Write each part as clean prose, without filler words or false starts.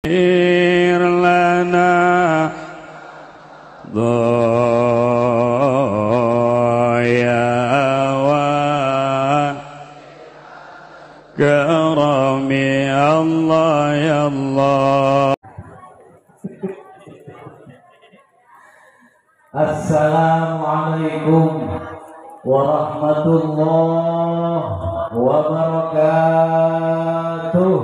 Lana ya wa karami Allah ya Allah. Assalamualaikum warahmatullahi wabarakatuh.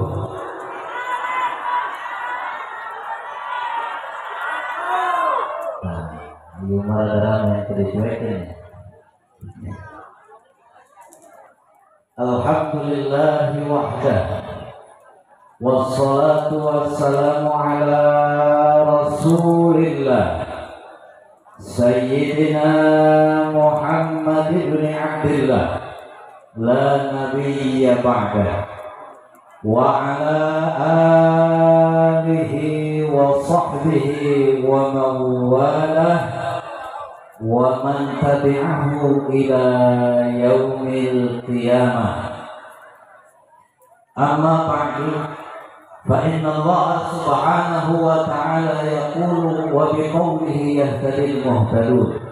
Nah, yang dicuekin. Alhamdulillahi wahdah, wassalatu wassalamu ala rasulillah Sayyidina Muhammad ibn Abdillah la nabiyya ba'dah wa ala alihi wa sahbihi wa man walah wa man tabi'ahu ila yaumil qiyamah. Amma ba'du, fa inna Allah subhanahu wa ta'ala yaqulu wa biqawlihi yahtadil muhtadun.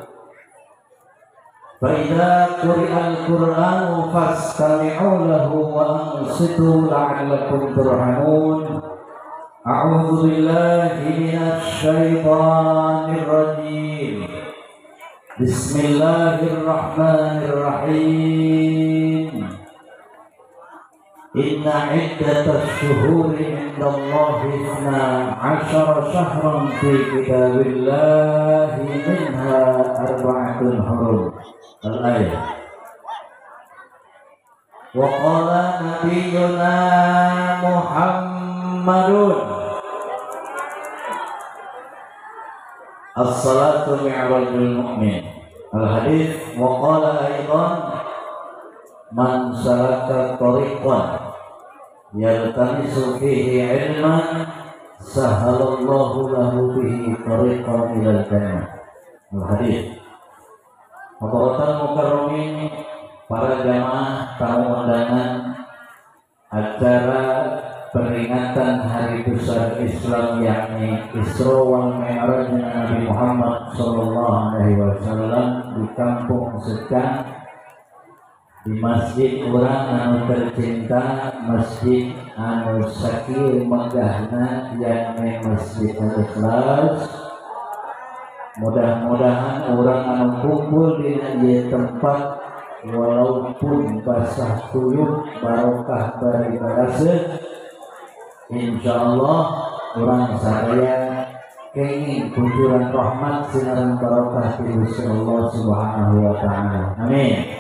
Fa idza quri'al qur'anu fastami'u lahu wa ansitu la'allakum turhamun. A'udzu billahi minasy syaithanir rajim. Bismillahirrahmanirrahim. Inna iddatas syuhuri indallahi 12 syahran fi kitabillahi minha arba'atun hurum. Al-ayat. Wa qala nabiyyuna Muhammadun as-salatu mi'rajul mu'min. Al-hadits. Wa qala aidan man salaka tariqan yaltamisu fihi ilman sahalallahu lahu bihi tariqan ilal jannah. Al-hadits. Hadratal mukarramin, para jamaah tamu undangan acara peringatan Hari Besar Islam yakni Isra wal Mi'raj Nabi Muhammad sallallahu alaihi wasallam di Kampung Secang, di masjid urang anu tercinta, masjid anu sakieu megahna yakni Masjid Al-Ikhlas. Mudah-mudahan urang anu kumpul di ieu tempat walaupun basah kuyup barokah bari baraseuh, insyaallah urang sadaya kenging kucuran rahmat sinaran barokah ti Gusti Allah Subhanahu wa taala. Amin.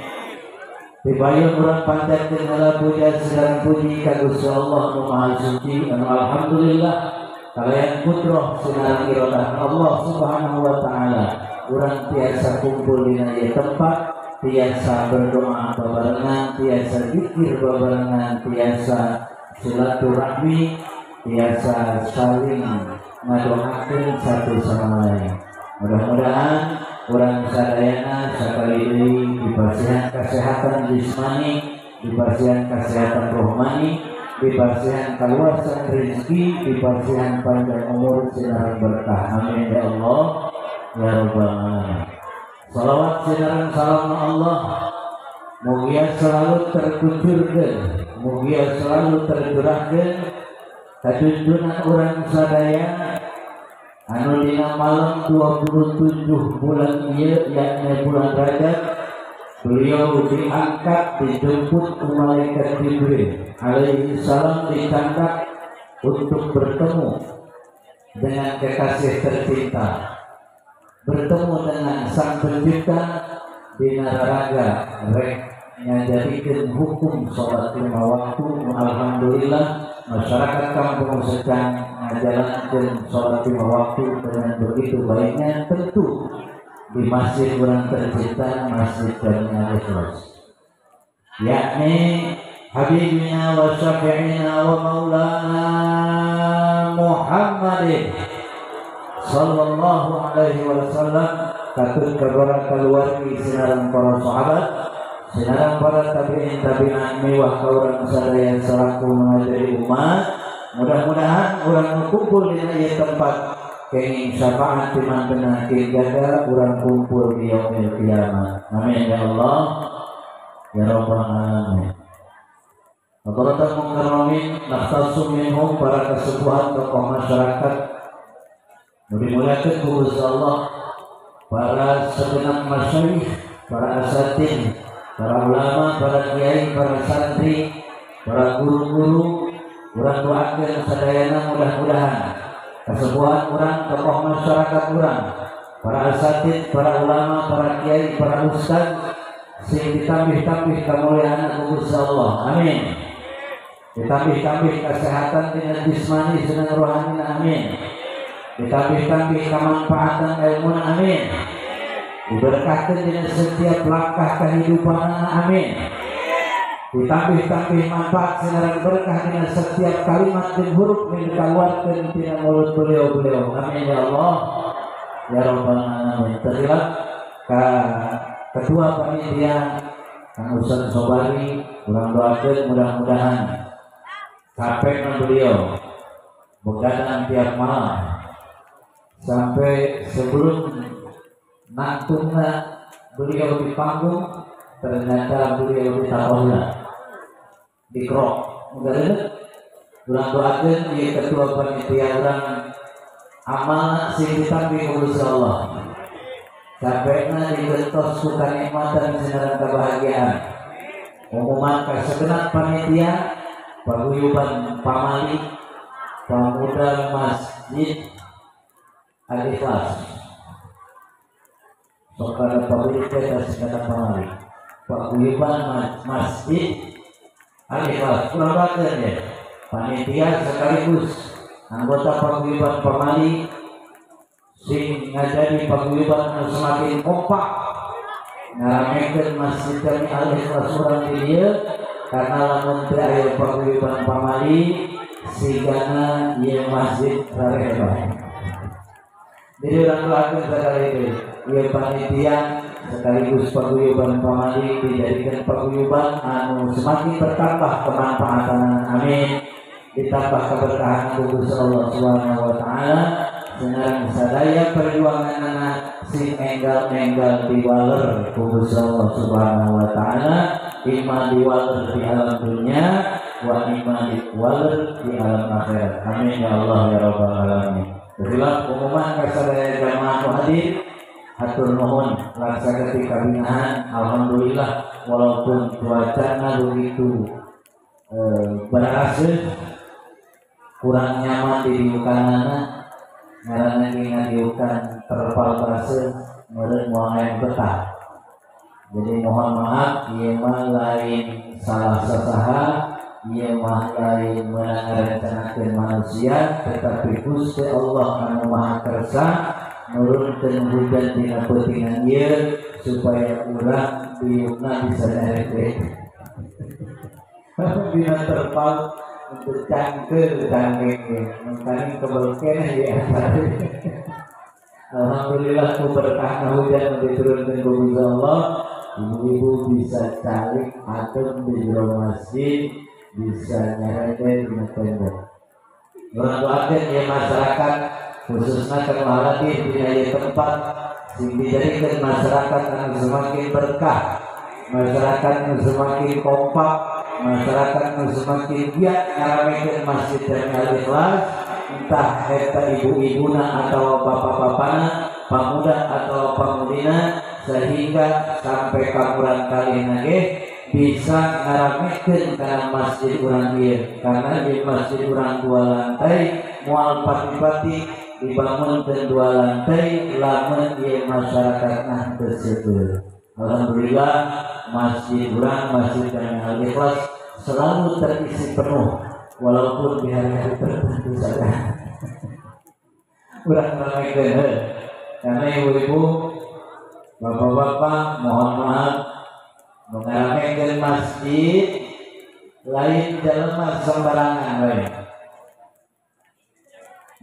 Dibayun urang panjatkeun heula puja sareng puji ka Gusti Allah nu Maha Suci anu alhamdulillah kalayan putroh sinareng irodah Allah Subhanahu wa taala urang tiasa kumpul dina ieu tempat, tiasa berdoa babarengan, tiasa zikir babarengan, tiasa silaturahmi, tiasa saling ngadoakeun satu sama lain. Mudah-mudahan urang sadayana sakali deui dipasihan kesehatan jismani, dipasihan kesehatan rohani, dipasihan kaluasan rezeki, dipasihan panjang umur sinareng berkah. Amin ya Allah ya rabbal alamin. Salawat sinareng salam Allah mugia selalu terkucurkeun, mugia selalu tercurahkeun kajunjunan urang sadaya anu dina malam 27 bulan ieu yakni bulan Rajab beliau diangkat dijemput ke malaikat Jibril alaihi salam, ditangkap untuk bertemu dengan kekasih tercinta, bertemu dengan sang pencipta di naraga rek ngajadikeun hukum sholat 5 waktu. Alhamdulillah masyarakat Kampung Secang ngajalankeun sholat 5 waktu dengan begitu baiknya, tentu di masjid urang tercinta, Masjid Jami'al Ikhlas, yakni Habibina wa Syafi'ina wa Maulana Muhammadin sallallahu alaihi wasallam, katut kabara keluargi sinareng para sahabat, sinareng para tabi'in tabi'an miwah ka urang sadaya salaku mengajari umat Mudah-mudahan urang kumpul dina ieu tempat kenging syafaat ti mantena jaga urang kumpul di yaumil kiamat. Amin ya Allah ya rabbal alamin. Hadratal mukarramin nakhtassu minhum para kesepuhan tokoh masyarakat dimuliakan ku Gusti Allah, para segenap masyayikh, para asatidz, para ulama, para kiai, para santri, para guru-guru, urang doakeun sadayana mudah-mudahan kesepuhan urang, tokoh masyarakat urang, para asatidz, para ulama, para kiai, para ustaz sing ditambih-tambih kemuliaan ku Gusti Allah. Amin. Ditambih-tambih kesehatan dina jismani sareng rohani. Amin. Ditambih-tambih kemanfaatan ilmu. Amin. Diberkahkan dina setiap langkah kehidupan. Amin. Ditambih-tambih manfaat sareng berkah dina setiap kalimat dan huruf yang dikeluarkan tina mulut beliau-beliau. Amin ya Allah ya rabbal alamin. Tersilap ka ketua panitia Kang Ustaz Sobari, urang doakeun mudah-mudahan capek beliau begadang tiap malam sampai sebelum nantungna beliau di panggung, ternyata beliau ditawalah dikrok. Mudah-mudahan urang doakeun ieu ketua panitia urang amal sing ditambih ku Gusti Allah, capekna digentos ku kanikmatan sareng kebahagiaan. Umuman ka segenap panitia paguyuban pamali pemuda Masjid Al-Ikhlas, sokana paguyuban segenap pamali paguyuban Masjid Al-Ikhlas, kurang banget ya panitia sekaligus anggota paguyuban pamali sing ngajadi paguyuban anu semakin kompak ngaramekeun Masjid Jami Al-Ikhlas urang di dieu, karena lamun teu aya paguyuban pamali sigana ieu masjid rarehebah. Jadi urang doakeun sakali deui ieu panitia sekaligus paguyuban pamali dijadikan paguyuban anu semakin bertambah kemanfaatan. Amin. Ditambah keberkahan ku Gusti Allah Subhanahu wa taala. Senang sadaya perjuanganana sing enggal-enggal diwaler ku Gusti Allah Subhanahu wa taala, imma diwaler di alam dunia wa imma diwaler di alam akhirat. Amin ya Allah ya rabbal alamin. Itulah umuman kasadaya jamaah hadir, hatur nuhun laksa ketika binahan. Alhamdulillah walaupun cuacana begitu berhasil kurang nyaman di diukanana, ngaranna ngadiukan terpal berhasil meureun moal aya betah. Jadi mohon maaf ieu mah lain salah sasaha, ieu mah lain meunang ngarencanakeun manusia, tetapi Gusti Allah anu Maha Kersa nurunkeun hujan dina peutingan ieu supaya urang diukna bisa nyarete. Dina terpal untuk cangkeul cangkeng mangkaning kebel keneh di antara. Alhamdulillah ku berkah hujan diturunkan ku Gusti Allah, ibu-ibu bisa calik adem di jero masjid, bisa nyarete dina tembok. Urang doakeun ya masyarakat khususnya kanu hadir dina ieu tempat sing dijadikeun masyarakat anu semakin berkah, masyarakat anu semakin kompak, masyarakat anu semakin giat ngaramekeun Masjid Jami Al-Ikhlas, entah eta ibu-ibuna atau bapak-bapana, pamuda atau pamudina, sehingga sampai kamuran kalihna ge bisa ngaramekeun kana masjid urang ieu. Karena di masjid urang dua lantai moal pati-pati dibangun dan dua lantai lamun ieu masyarakatna teu seueur. Alhamdulillah masjid urang, Masjid Jami Al-Ikhlas selalu terisi penuh walaupun di hari-hari tertentu saja. Urang ramekeun karena ibu-ibu, bapak-bapak, mohon maaf ngaramekeun masjid lain jelema sembarangan bae.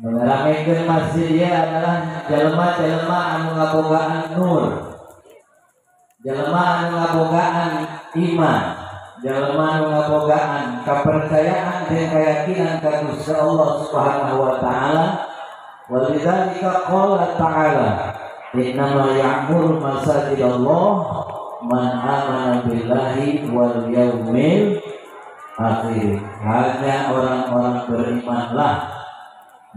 Ngaramekeun masjid dia adalah jelema-jelema anu ngabogaan nur, jelema anu ngabogaan iman, Jalma nu ngabogaan kepercayaan dan keyakinan ka Gusti Allah Subhanahu wa taala. Walidzalika qala ta'ala innama ya'muru masajidallah man amana billahi wal yaumil akhir. Hanya orang-orang berimanlah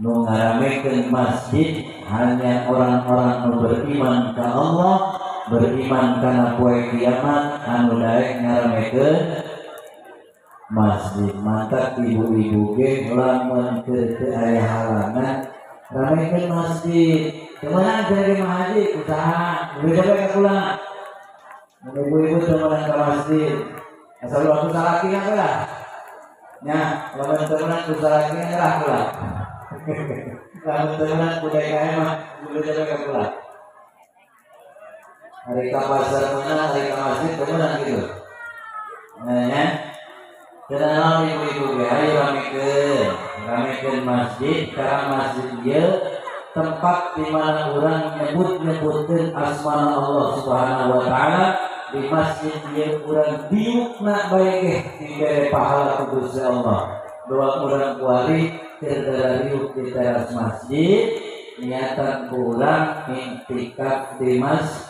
nu ngaramekeun masjid, hanya orang-orang nu beriman ka Allah, beriman kana poe kiamat anu daek ngaramekeun masjid. Mantak ibu-ibu ge lamun teu aya halangan ramekeun masjid. Temenan jadi haji usaha beda ka kula. Ibu-ibu temenan ka masjid. Asal waktu salaki kan lah. Nya, lamun temenan ku salaki lah kula. Lamun temenan ku DKM mah beda ka kula. Hari ka pasar menang, hari ka masjid temenan gitu. Nah, ya. Tenang ibu-ibu ge ayo ramekeun masjid karena masjid ieu tempat di mana urang nyebut-nyebutkeun asmana Allah Subhanahu wa taala. Di masjid ieu urang diukna bae ge dibere pahala ku Gusti Allah. Doa urang kuari keur darariuk di teras masjid, niatan urang intikaf di masjid.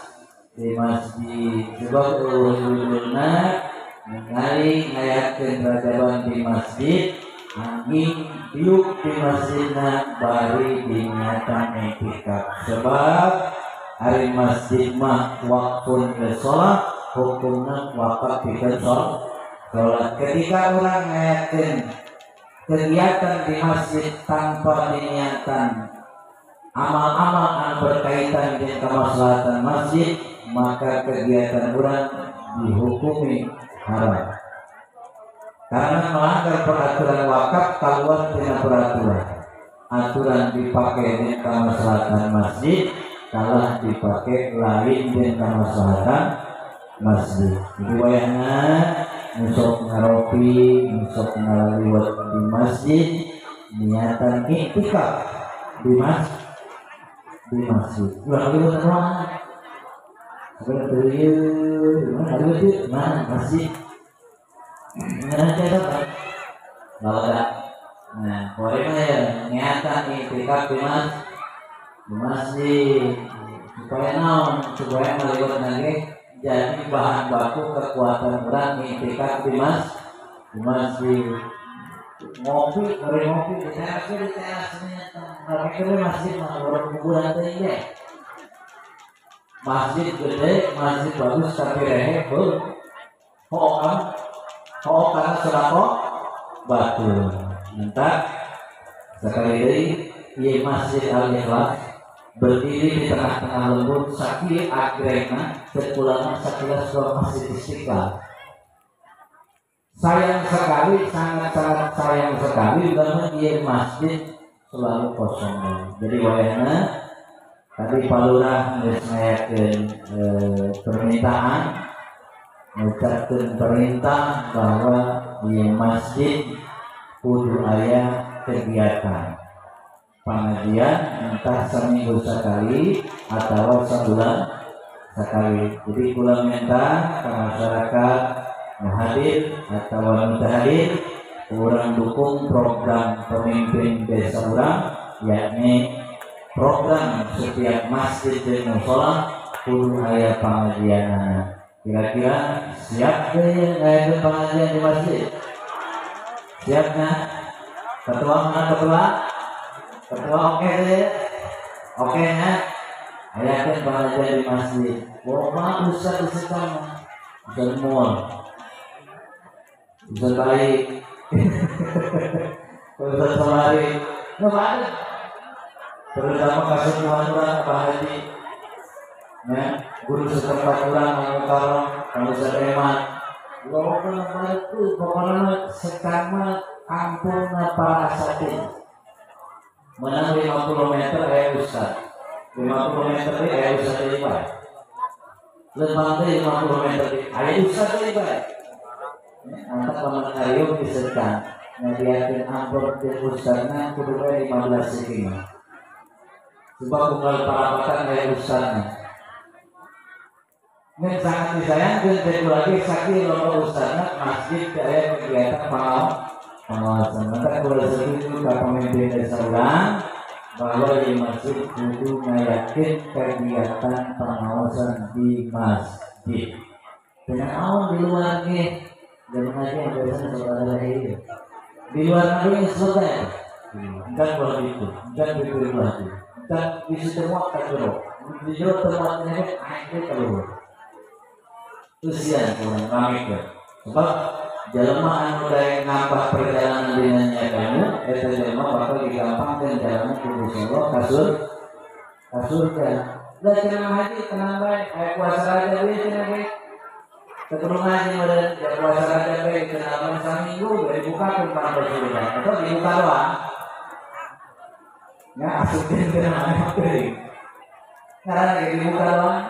Sebab uluna ningali ngayakeun rajaban di masjid, angin diuk di masjidna bari diniatan iktikaf. Sebab hari masjid mah waktun sholat, hukumna wakaf pikeun sholat. Ketika orang ngayakeun kegiatan di masjid tanpa diniatan amal-amal yang berkaitan dengan kemaslahatan masjid, maka kegiatan orang dihukumi haram karena melanggar peraturan wakaf. Keluar tina peraturan, aturan dipakai dengan kemaslahatan masjid, kalah dipakai lain dengan kemaslahatan masjid. Jadi wayahna nusok ngaropi, nusok ngalaliwat di masjid, niatan iktikaf di masjid. Ulah liwat mana? Sebenarnya mana masjid? Mana cara? Kalau nah, boleh ya niatan iktikaf di masjid supaya naon, supaya meliwat lagi jadi bahan baku kekuatan orang iktikaf di masjid. Ngopi, beri ngopi di teras, di teras niatan. Masjid mah orang kuburan teh ya. Masjid gede, masjid bagus tapi rehe hook hook karena sedekah batu. Entah sekali deui ieu Masjid Al-Ikhlas berdiri di tengah-tengah lembur sakieu agrena sekulana sakilas Masjid Istiqlal. Sayang sekali, sangat-sangat sayang sekali karena ieu masjid selalu kosong. Jadi wayahna tadi Pak Lurah geus ngayakeun permintaan, ngucapkeun perintah bahwa di masjid kudu aya kegiatan pengajian entah seminggu sekali atau sebulan sekali. Jadi kula minta ke masyarakat nu hadir atau nu teu hadir, urang dukung program pemimpin desa urang, yakni program setiap masjid dan musola kudu aya pengajianana. Kira-kira siap teu ngayakeun pengajian di masjid? Siap nggak? Ketua mana ketua? Ketua oke deh. Oke ya. Ayakeun pengajian di masjid. Bawa ustaz ustaz ustaz mall. Ustaz baik. Ustaz Somari. Nggak ada. Terutama kasepuhan urang Pak Haji, ya, guru setempat urang Mang Mukarram, Kang Ustaz Eman. Walaupun itu pokoknya sekama kampung para asatid. Menang 50 meter aya ustaz. 50 meter deui aya ustaz deui bae. Lempang deui 50 meter deui aya ustaz deui bae. Mantap lamun ngariung disetan. Ngadiakeun amplop jeung ustazna kudu bae 15 siki. Sebab unggal parapatan aya ustazna. Ngan sangat disayangkan teh lagi sakieu loba ustadna masjid teh aya kegiatan pengawasan. Maka kula setuju ka pemimpin desa urang bahwa di masjid kudu ngayakeun kegiatan pengawasan di masjid. Dengan awal di luar ge, dan ngaji yang biasanya saudara ieu. Di luar negeri selesai. Enggak boleh itu, enggak diberi lagi. Enggak bisa semua tak jero. Di jero tempatnya akhirnya keluar. Usia kurang pamit ya. Sebab jelema anu daek nambah perjalanan dinanya kamu, eta jelema bakal digampangkeun jalanna ku Gusti Allah ka surga. Lah cenah haji tenang bae, aya puasa raja we cenah ge. Teu kudu ngaji meureun, ya puasa raja we cenah mah saminggu bae dibukakeun panto surga. Atau dibuka doang. Ya asupkeun cenah mah teuing. Ngaranna ge dibuka doang.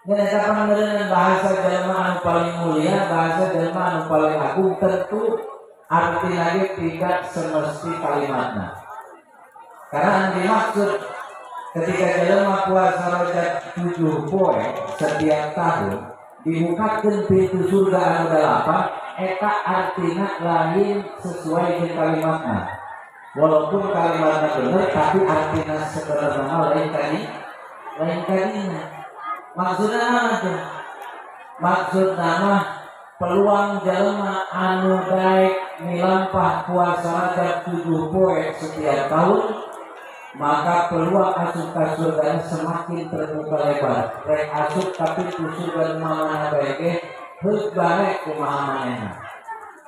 Dan eta panganeun bahasa jelema anu paling mulia, bahasa jelema anu paling agung tentu arti lagi tidak semesti kalimatna. Karena yang dimaksud ketika jelema puasa Rajab 7 poe setiap tahun dibukakeun pintu surga anu dalapan, eta artina lain sesuai dengan kalimatna. Walaupun kalimatna bener tapi artina sebenarnya lain tadi, lain tadinya. Maksudnya apa tuh? Maksud nama peluang jelema anu daek milampah puasa Rajab 7 poe setiap tahun, maka peluang asup ka surga semakin terbuka lebar. Rek asup tapi ku surga mana bae ge heug bae kumaha manehna.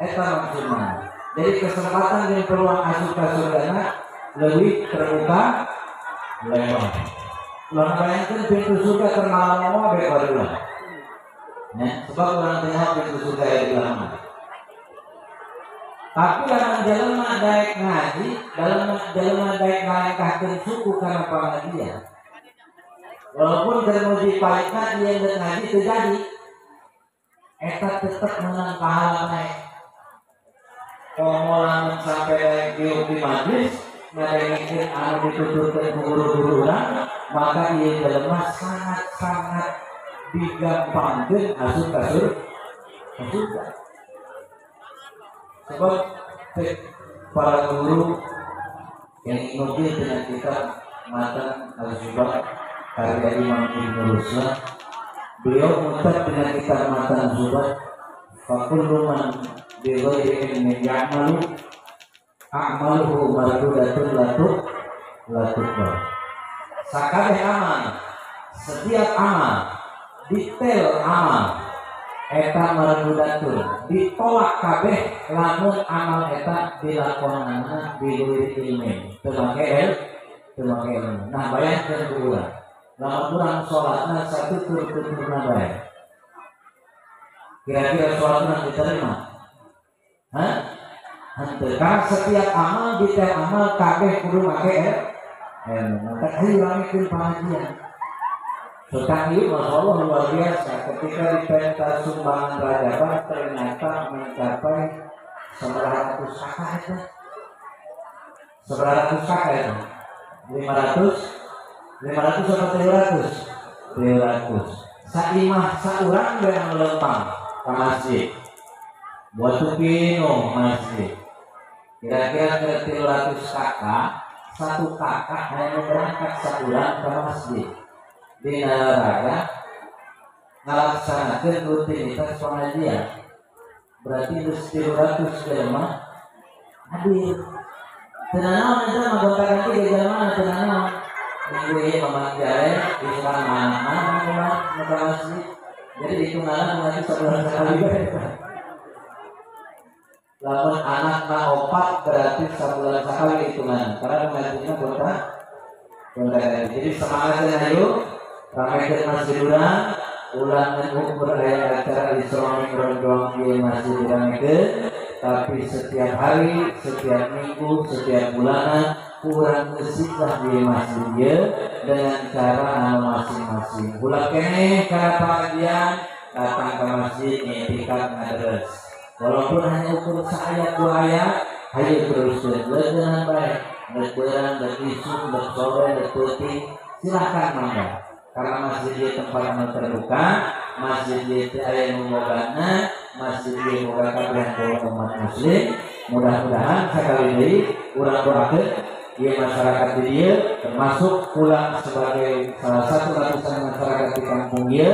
Eta maksudna. Jadi kesempatan dan peluang asup ka surgana lebih terbuka lebar. Ulang bayangkan pintu surga termalam-malam baik barulah. Ya, sebab orang tengok pintu surga yang di lama. Tapi dalam jelema daek ngaji, dalam jelema daek ngalengkahkeun suku karena pengajian. Walaupun keur muji palikna dia geus ngaji teu jadi, eta tetep menang pahala naik. Komo lamun sampai daek diuk di majlis, ngadengkeun anu dituturkeun ku guru-guru urang, maka ieu jelema sangat-sangat digampangkeun asup ka surga. Sebab para guru yang nukil dengan kitab Matan Al-Zubad karya Imam Ibnu Ruslan, beliau mengucap dengan kitab Matan Al-Zubad, fakullu man bi ghairi ilmin ya'malu a'maluhu mardudatun la tuqbal. Sakabeh amal, setiap amal, detail amal eta mardudatun, ditolak kabeh lamun amal eta dilakonana bi ghairi ilmin, teu make ilmu. Nah, bayangkeun ku urang, lamun urang salatna satutur-tuturna bae, kira-kira salatna diterima? Hah? Henteu. Karena setiap amal, detail amal kabeh kudu make ilmu. Maka ayo ramekeun pengajian. Sekarang ini Masya Allah luar biasa. Ketika dipenta sumbangan Rajaban ternyata mencapai 900 kakak itu. 900 kakak itu 500 atau 300? 300. Saimah saurang yang lempang ke masjid buat pino masjid. Kira-kira 300 kakak, satu kakak hanya berangkat saurang ke masjid di Naraga ngalaksanakeun rutinitas pengajian. Berarti geus 300 jelema hadir. Teu nanaon eta mah gonta-ganti di jelema teu nanaon. Minggu ieu mamang jare isukan mana-mana ke masjid. Jadi hitunganna nanti sebulan sekali bae. Lamun anakna opat berarti sebulan sekali hitungan. Karena ngajinya gonta-ganti. Jadi semangatnya ayo ramekeun masjid urang, ulah ngukur aya acara Isra Mi'raj doang di masjid diramekeun, tapi setiap hari, setiap minggu, setiap bulanan kurang geusitlah di masjid ieu dengan cara anu masing-masing. Ulah keneh kana pengajian, datang ke masjid ngiktikaf ngaderes. Walaupun hanya ukur saayat dua ayat, hayu teruskeun leugeungan bae, geus beurang, geus isuk, geus sore, geus peuting, silahkan mangga. Karena masjid ieu tempat anu terbuka, masjid ieu teh aya nu bogana, masjid ieu boga kabehan umat muslim. Mudah-mudahan sakali deui urang doakeun ieu masyarakat di dieu termasuk pulang sebagai salah satu ratusan masyarakat di kampung ieu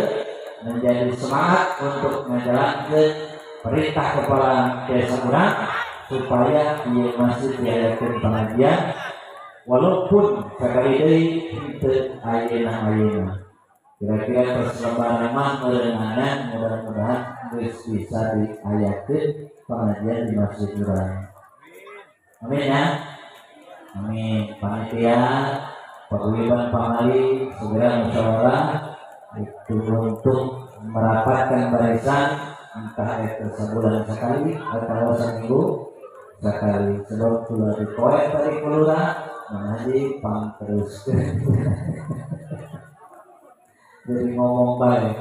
menjadi semangat untuk menjalankan perintah kepala desa urang supaya ieu masjid diadakan pengajian walaupun sakali deui teu ayeuna-ayeuna. Kira-kira persembahan mah meureunan mudah-mudahan geus bisa diayakeun pengajian di masjid urang. Amin ya. Amin. Panitia paguyuban pamali segera musyawarah itu untuk merapatkan barisan entah itu sebulan sekali atau seminggu sekali. Sebab sudah dikoek tadi kelurah mengaji pang terus. Jadi ngomong baik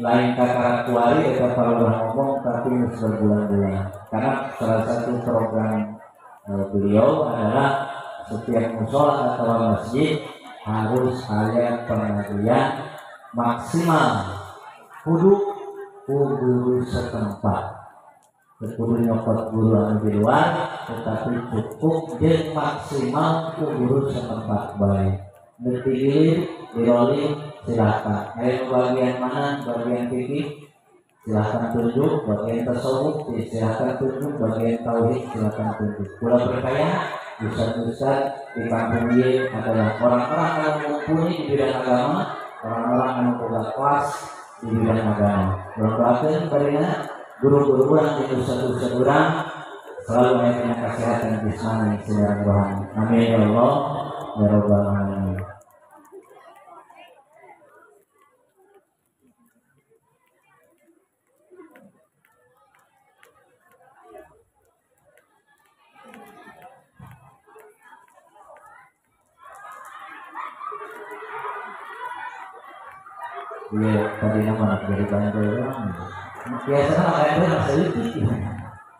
lain kakak kuari atau kalau udah ngomong tapi berbulan-bulan. Karena salah satu program beliau adalah setiap musola atau masjid harus ada pengajian maksimal kudu guru setempat. Kudu nyokot guru anu di luar, tetapi cukup jeung maksimal ku guru setempat baik. Digilir, dirolling, silakan. Ayo bagian mana? Bagian fikih silakan tunjuk, bagian tasawuf silakan tunjuk, bagian tauhid silakan tunjuk. Kula percaya ustaz-ustaz di kampung ieu adalah orang-orang yang mumpuni di bidang agama, orang-orang yang boga kelas di bidang agama. Doakeun barina guru-guru urang jeung ustaz-ustaz urang selalu aya kesehatan jasmani sareng rohani. Amin ya Allah ya rabbal alamin. Iya, tadi nama dari banyak orang. Biasanya makanya itu masih sedikit.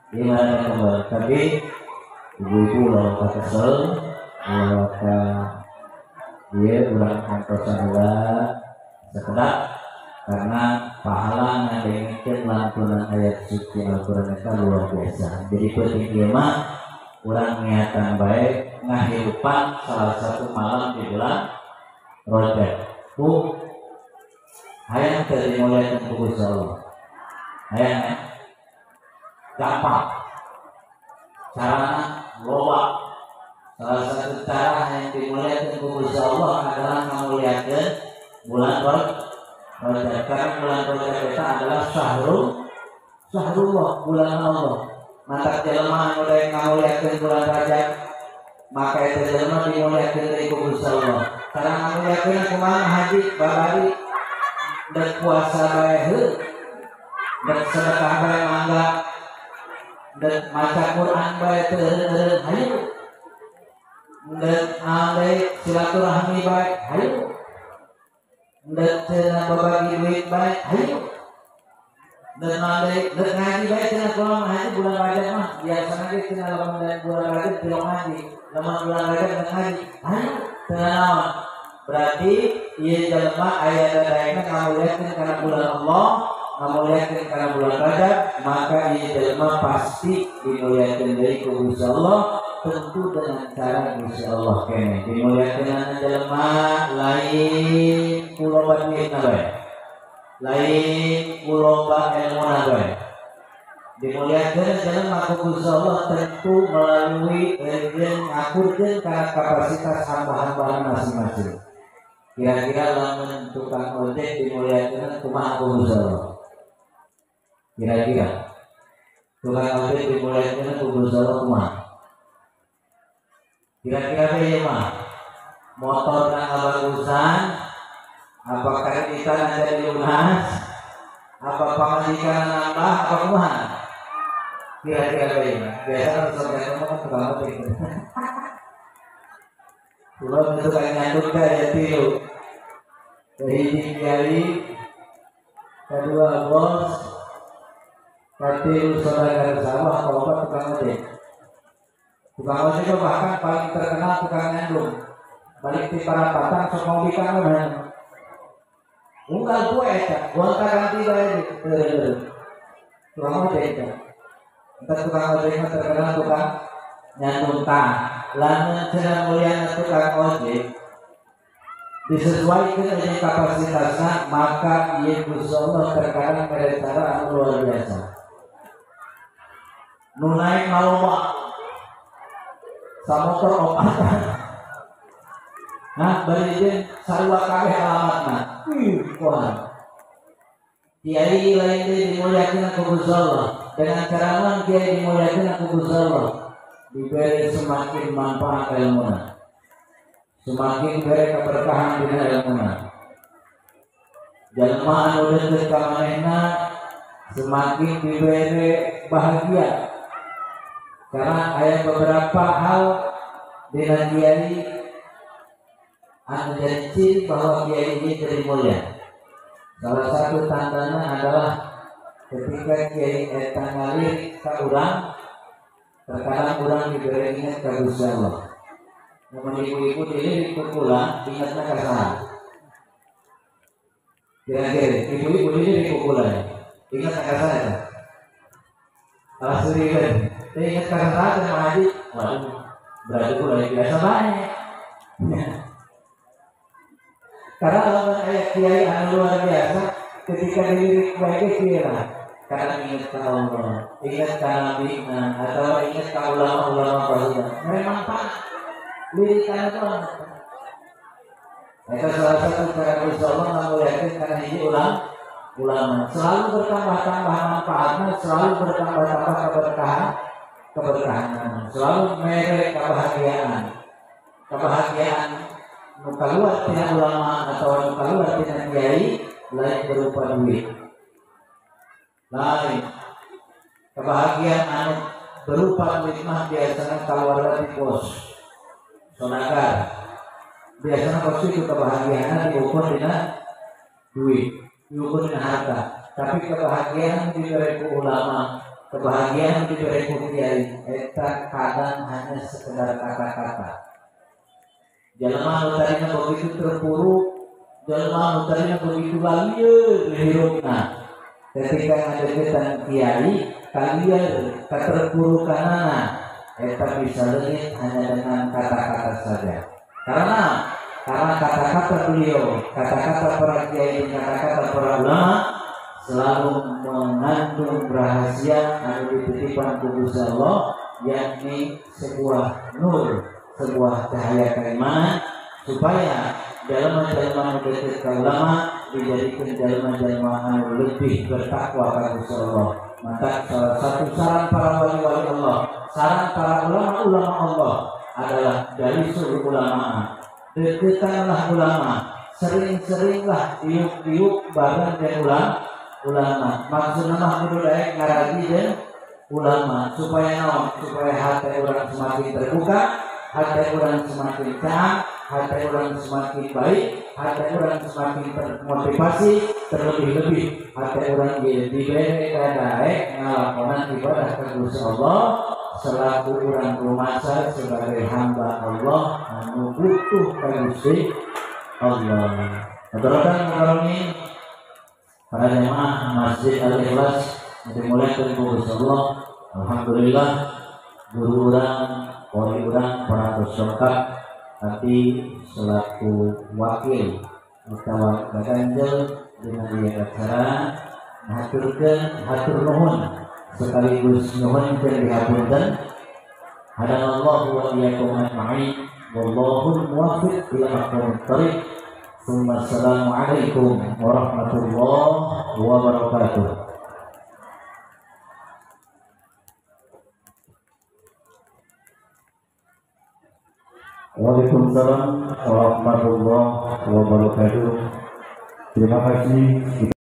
Gimana kembali? Tapi ibu-ibu lawan kesel, lawan dia ulang kantosan ulah sekedap karena pahala ngadengkeun lantunan ayat suci Al-Qur'an itu luar biasa. Jadi penting ieu mah urang niatan baik ngahirupan salah satu malam di bulan Rajab. Bu, hayang teu dimuliakeun ku Gusti Allah. Hayang ya? Gampang. Carana loba. Salah satu cara yang dimuliakeun ku Gusti Allah adalah ngamuliakeun bulan Rajab. Karena bulan Rajab itu adalah syahrullah, bulan Allah. Maka jelema anu daek ngamuliakeun bulan Rajab, maka eta jelema dimuliakeun deui ku Gusti Allah. Cara ngamuliakeun kumaha haji babari dan puasa bae heuh, dan sedekah bae mangga, dan maca Quran bae teu heureun hayu, dan naon deui silaturahmi bae hayu, dan cenah babagi duit bae hayu, dan naon deui dan ngaji bae cenah kula ngaji bulan Rajab mah biasana ge cenah lamun bulan Rajab tilok ngaji, lamun bulan Rajab ngaji hayu cenah naon. Berarti ieu jelema aya dadaekna ngamuliakeun kana bulan Allah, ngamuliakeun kana bulan Rajab, maka ieu jelema pasti dimuliakeun deui ku Gusti Allah, tentu dengan cara Gusti Allah keneh. Dimuliakeun jelema lain ku loba duitna bae, lain ku loba elmuna bae. Dimuliakeun jelema ku Gusti Allah tentu melalui jeung ngakurkeun kana kapasitas hamba-hambana masing-masing. Kira-kira lamun tukang ojek dimuliakeun kumaha ku Gusti Allah? Kira-kira tukang ojek dimuliakeun ku Gusti Allah kumaha? Kira-kira teh ieu mah motor na ngabagusan, apa kreditan jadi lunas, apa pamajikan nambah, apa kumaha? Kira-kira teh ieu mah. Biasana sok ngomong kan tukang ojek. Pulau itu kayak nyandut ya tilu. Hiji kiai, kedua bos, katilu saudagar sawah, keempat tukang ojek. Tukang ojek itu bahkan paling terkenal tukang nyandung. Balik di parapatan sok ngobikan mah. Unggal poe eta, gonta ganti bae teu. Tukang ojek eta. Entar tukang ojek mah terkenal tukang nyandung tah. Lamun cenah mulyana tukang ojek disesuaikan dengan kapasitasnya, maka ieu Gusti Allah terkadang mere cara anu luar biasa. Nu naik malomba samotor opatan. Nah, bari jeung sarua kabeh alamatna. Wih, kuat. Kiai lain deui dimuliakeun ku Gusti Allah. Dengan cara naon kiai dimuliakeun ku Gusti Allah? Diberi semakin manfaat ilmuna. Semakin beri keberkahan dina ilmuna. Jalma anu deukeut ka manehna semakin diberi bahagia. Karena ada beberapa hal dina kiai anu jadi ciri bahwa kiai ini jadi mulia. Salah satu tandanya adalah ketika kiai eta ngalir ka urang, terkadang urang diberi ingat ka Gusti Allah. Namun ibu-ibu dilirik ku kula, ingatna ka saha? Kira-kira ibu-ibu dilirik ku kula, ingat ka saha eta? Salah suri kan? Teh ingat ka saha teh haji? Waduh, berarti kula biasa bae. Karena lamun aya kiai anu luar biasa, ketika dilirik bae kira karena ingat ka Allah, ingat ka Nabi, atau ingat ka ulama-ulama baheula. Memang pak lirikan itu. Itu salah satu cara Gusti Allah ngamuliakeun karena hiji ulama. Selalu bertambah-tambah manfaatnya, selalu bertambah-tambah keberkahan, selalu mere kebahagiaan. Kebahagiaan nu kaluar tina ulama atau nu kaluar tina kiai lain berupa duit. Lain. Kebahagiaan anu berupa duit mah biasanya kaluar di bos. Sonagar. Biasanya pasti itu kebahagiaan diukur dengan duit, diukur dengan harta. Tapi kebahagiaan diberi ku ulama, kebahagiaan diberi ku kiai, eta kadang hanya sekedar kata-kata. Jelema nu tadina begitu terpuruk, jelema nu tadina begitu balieu hirupna. Ketika ngadeukeutan kiai, kalian keterpurukanana eta bisa leungit hanya dengan kata-kata saja. Karena kata-kata beliau, kata-kata para kiai, kata-kata para ulama selalu mengandung rahasia anu dititipan ku Gusti Allah, yakni sebuah nur, sebuah cahaya keimanan supaya jalma-jalma nu deukeut ka ulama dijadikan jalma-jalma anu lebih bertakwa ka Gusti Allah. Maka salah satu saran para wali-wali Allah, saran para ulama-ulama Allah adalah dari seluruh ulama. Dekatkanlah ulama, sering-seringlah diuk-diuk bareng dengan ulama. Maksudna mah kudu daek ngaraji jeung ulama supaya naon? Supaya hati orang semakin terbuka, hati orang semakin caang, hati orang semakin baik, hati orang semakin termotivasi, terlebih-lebih hati orang diberi daek ngalakonan ibadah ka Gusti Allah selaku orang rumasa sebagai hamba Allah anu butuh ka Gusti Allah. Haturkan mukarramin para jemaah Masjid Al-Ikhlas dimuliakan ku Gusti Allah. Alhamdulillah guru urang, wali urang para lengkap tapi selaku wakil utawa baganjel dina ieu acara ngaturkeun hatur nuhun sekaligus nuhunkeun dihapunten. Hadanallahu wa iyyakum ajma'in wallahul muwaffiq ila aqwamit thariq. Assalamualaikum warahmatullahi wabarakatuh. Waalaikumsalam warahmatullahi wabarakatuh. Terima kasih.